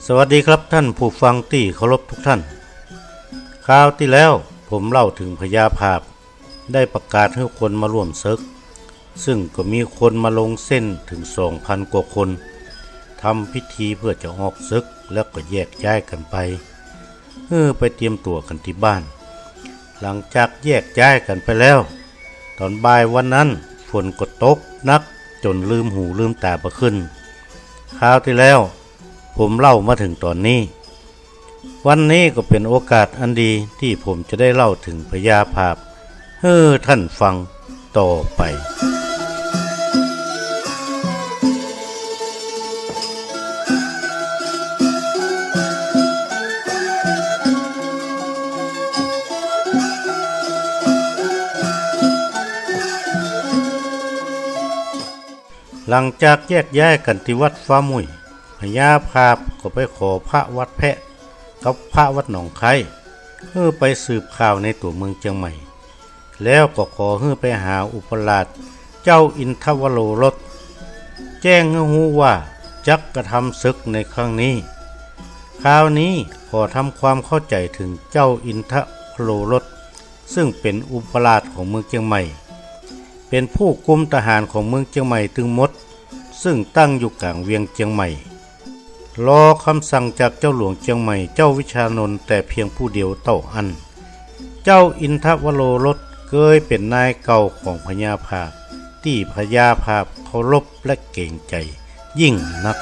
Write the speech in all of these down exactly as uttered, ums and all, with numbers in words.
สวัสดีครับท่านผู้ฟังตี้เคารพทุกท่าน คราวตี้แล้วผมเล่าเถิงพญาผาบ ได้ประกาศหื้อคนมาร่วมศึก ซึ่งก็มีคนมาลงเส้นเถิงสองพันกว่าคน ทำพิธีเพื่อจะออกศึก แล้วก็แยกย้ายกั๋นไป หื้อไปเตรียมตั๋วกั๋นตี้บ้าน หลังจากแยกย้ายกั๋นไปแล้ว ต๋อนบ่ายวันนั้นฝนก็ตกหนักจ๋นลืมหูลืมต๋าบ่ขึ้น คราวตี้แล้วผมเล่ามาเถิงต๋อนนี้ วันนี้ก็เป๋นโอกาสอันดีตี้ผมจะได้เล่าเถิงพญาผาบหื้อท่านฟังต่อไป หลังจากแยกย้ายกั๋นตี้วัดฟ้ามุ่ย พญาผาบก็ไปขอพระวัดแพะกับพระวัดหนองไคร้ หื้อไปสืบข่าวในตั๋วเมืองเจียงใหม่ แล้วก็ขอหื้อไปหาอุปราชเจ้าอินทวโรรส แจ้งหื้อฮู้ว่าจักกระทำศึกในครั้งนี้ คราวนี้ขอทำความเข้าใจ๋เถิงเจ้าอินทวโรรส ซึ่งเป๋นอุปราชของเมืองเจียงใหม่ เป๋นผู้กุมทหารของเมืองเจียงใหม่ตึงหมด ซึ่งตั้งอยู่ก๋างเวียงเจียงใหม่ รอกำสั่งจากเจ้าหลวงเจียงใหม่เจ้าวิชานนท์แต่เพียงผู้เดียวเต้าอั้น เจ้าอินทวโรรสเกยเป๋นนายเก่าของพญาผาบ ตี้พญาผาบเคารพและเกรงใจ๋ยิ่งนัก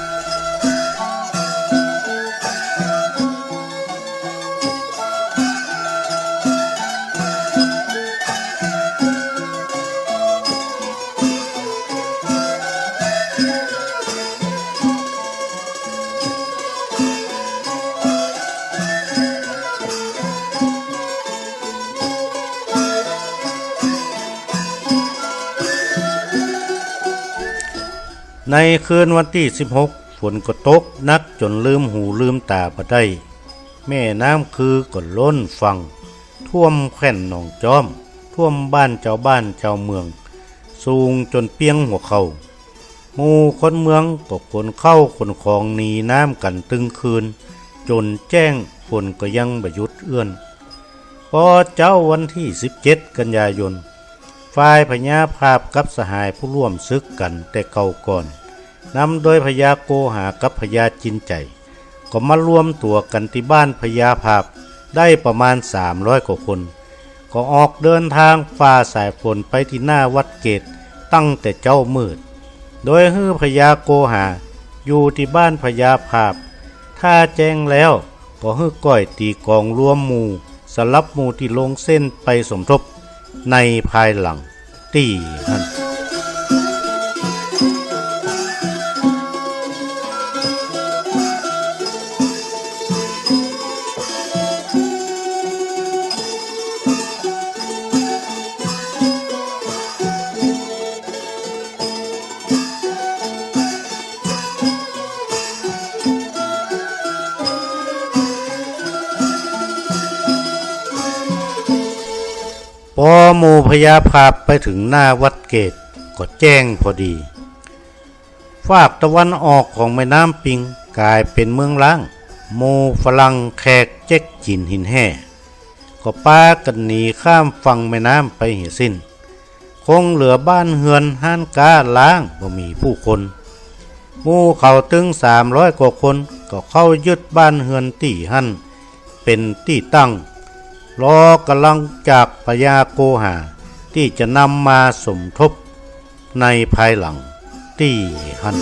ในคืนวันตี้สิบหก ฝนก็ตกหนักจ๋นลืมหูลืมต๋าบ่ได้ แม่น้ำคือก็ล้นฝั่ง ท่วมแคว่นหนองจ๊อม ท่วมบ้านจาวบ้านจาวเมือง สูงจ๋นเปียงหัวเข่า หมู่คนเมืองก็ขนเข้าขนของหนีน้ำกั๋นตึงคืน จ๋นแจ้งฝนก็ยังบ่หยุดเอื้อน ปอเจ๊าวันตี้สิบเจ็ดกันยายน ฝ่ายพญาผาบกับสหายผู้ร่วมศึกกั๋นแต่เก่าก่อน นำโดยพญาโกหากับพญาจินใจ๋ ก็มารวมตั๋วกั๋นตี้บ้านพญาผาบได้ประมาณสามร้อยกว่าคน ก็ออกเดินทางฝ่าสายฝนไปตี้หน้าวัดเกตตั้งแต่เจ๊ามืด โดยหื้อพญาโกหาอยู่ตี้บ้านพญาผาบ ถ้าแจ้งแล้วก็หื้อก้อยตี๋ก๋องรวมหมู่ สำหรับหมู่ตี้ลงเส้นไปสมทบในภายหลัง ตี้หั้น ปอหมู่พญาผาบไปเถิงหน้าวัดเกตก็แจ้งพอดี ฟากตะวันออกของแม่น้ำปิงก๋ายเป๋นเมืองร้าง หมู่ฝรั่งแขกเจ๊กจีนหินแห่ ก็ปากั๋นหนีข้ามฝั่งแม่น้ำไปเหียสิ้น คงเหลือบ้านเฮือนฮ้านก๊าร้างบ่มีผู้คน หมู่เขาตึงสามร้อยกว่าคนก็เข้ายึดบ้านเฮือนตี้หั้นเป๋นตี้ตั้ง รอกำลังจากพญาโกหาตี้จะนำมาสมทบในภายหลังตี้หั้น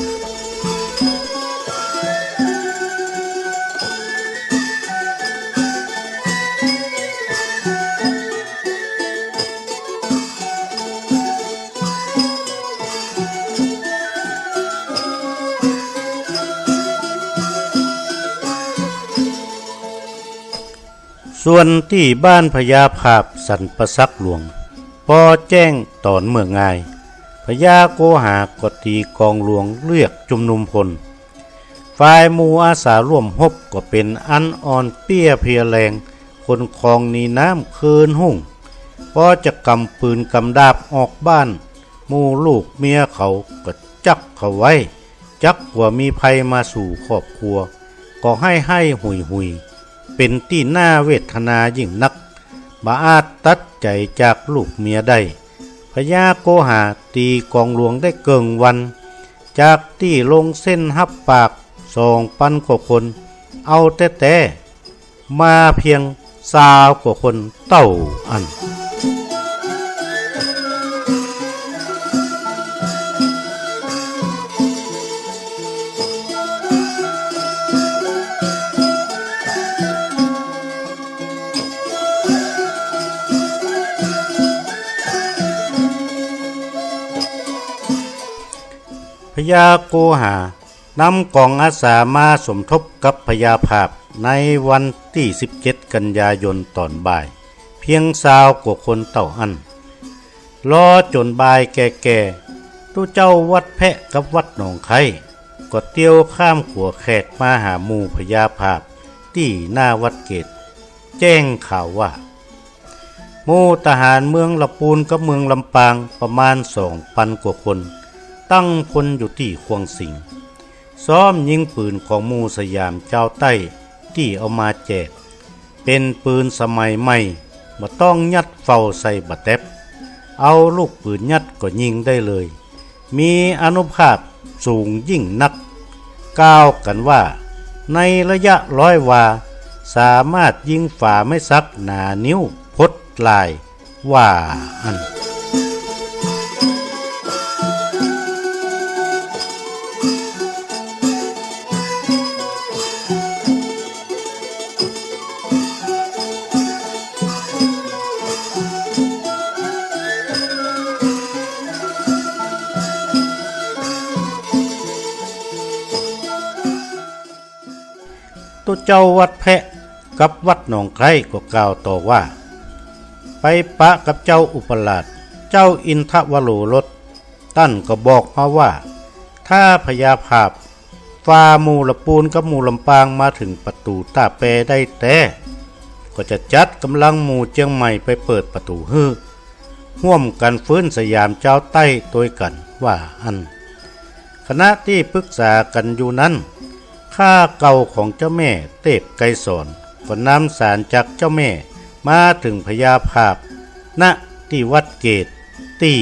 ส่วนตี้บ้านพญาผาบสันป่าสักหลวง ปอแจ้งต๋อนเมื่องาย พญาโกหาก็ตี๋ก๋องหลวงเรียกจุมนุมพล ฝ่ายหมู่อาสาร่วมฮบก็เป๋นอันอ่อนเปี้ยเพลียแรง ขนของหนีน้ำคืนฮุ่ง ปอจะก๋ำปืนก๋ำดาบออกบ้าน หมู่ลูกเมียเขาก็จั๊กเขาไว้ จั๊กกั๋วมีภัยมาสู่ครอบครัว ก็ไห้ๆ หุยๆ เป๋นตี้น่าเวทนายิ่งนัก บ่อาจตัดใจ๋จากลูกเมียได้ พญาโกหาตีกองหลวงได้เกิ่งวัน จากตี้ลงเส้นฮับปราบสองปันกว่าคน เอาแต๊ๆ มาเปียงซาวกว่าคนเต้าอั้น พญาโกหา นำก๋องอาสามาสมทบกับพญาผาบในวันตี้สิบเจ็ด กันยายนต๋อนบ่าย เปียงซาวกว่าคนเต้าอั้น รอจ๋นบ่ายแก่ๆ ตุ๊เจ้าวัดแพะกับวัดหนองไคร้ ก็เตียวข้ามขัวแขกมาหาหมู่พญาผาบตี้หน้าวัดเกต แจ้งข่าวว่า หมู่ทหารเมืองละปูนกับเมืองลำปางประมาณสองปันกว่าคน ตั้งพลอยู่ตี้ข่วงสิงห์ ซ้อมยิงปืนของหมู่สยามจาวใต้ตี้เอามาแจก เป๋นปืนสมัยใหม่ บ่ต้องยัดเฝ่าใส่บ่าแต๊บ เอาลูกปืนยัดก็ยิงได้เลย มีอานุภาพสูงยิ่งนัก กล่าวกั๋นว่า ในระยะร้อยวา สามารถยิงฝาไม้สักหนานิ้วพดลาย ว่าอั้น ตุ๊เจ้าวัดแพะกับวัดหนองไคร้ก็กล่าวต่อว่า ไปปะกับเจ้าอุปราช เจ้าอินทวโรรส ต้านก็บอกมาว่า ถ้าพญาผาบฝ่าหมู่ละปูนกับหมู่ลำปางมาเถิงประตู๋ต้าแปได้แต๊ ก็จะจัดก๋ำลังหมู่เจียงใหม่ไปเปิดประตู๋หื้อ ฮ่วมกั๋นฟื้นสยามจาวใต้ตวยกั๋น ว่าอั้น ขณะตี้ปึกษากั๋นอยู่นั้น ข้าเก่าของเจ้าแม่เตพไกรสร ก็นำสารจากเจ้าแม่มาเถิงพญาผาบ ณ ตี้วัดเกตตี้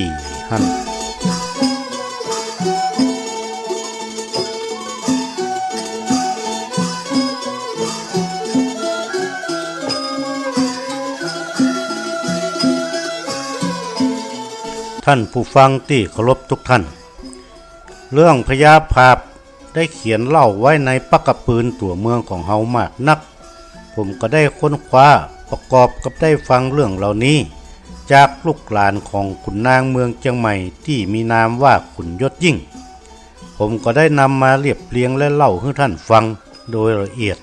หั้น ท่านผู้ฟังตี้เคารพทุกท่าน เรื่องพญาผาบได้เขียนเล่าไว้ในปะกะปืนตั๋วเมืองของเฮามากนัก ผมก็ได้ค้นคว้าประกอบกับได้ฟังเรื่องเหล่านี้ จากลูกหลานของขุนนางเมืองเจียงใหม่ตี้มีนามว่าขุนยศยิ่ง ผมก็ได้นำมาเรียบเรียงและเล่าหื้อท่านฟังโดยละเอียด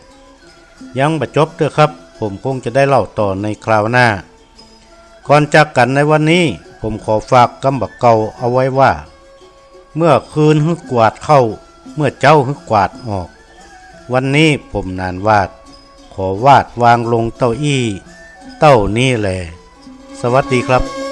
ยังบ่จบเตื้อครับ ผมคงจะได้เล่าต่อในคราวหน้า ก่อนจากกั๋นในวันนี้ ผมขอฝากกำบ่าเก่าเอาไว้ว่า เมื่อคืนหื้อกวาดเข้า เมื่อเจ๊าหื้อกวาดออก วันนี้ผมหนานหวาด ขอวาดวางลงเต้าอี้ เต้านี้แล สวัสดีครับ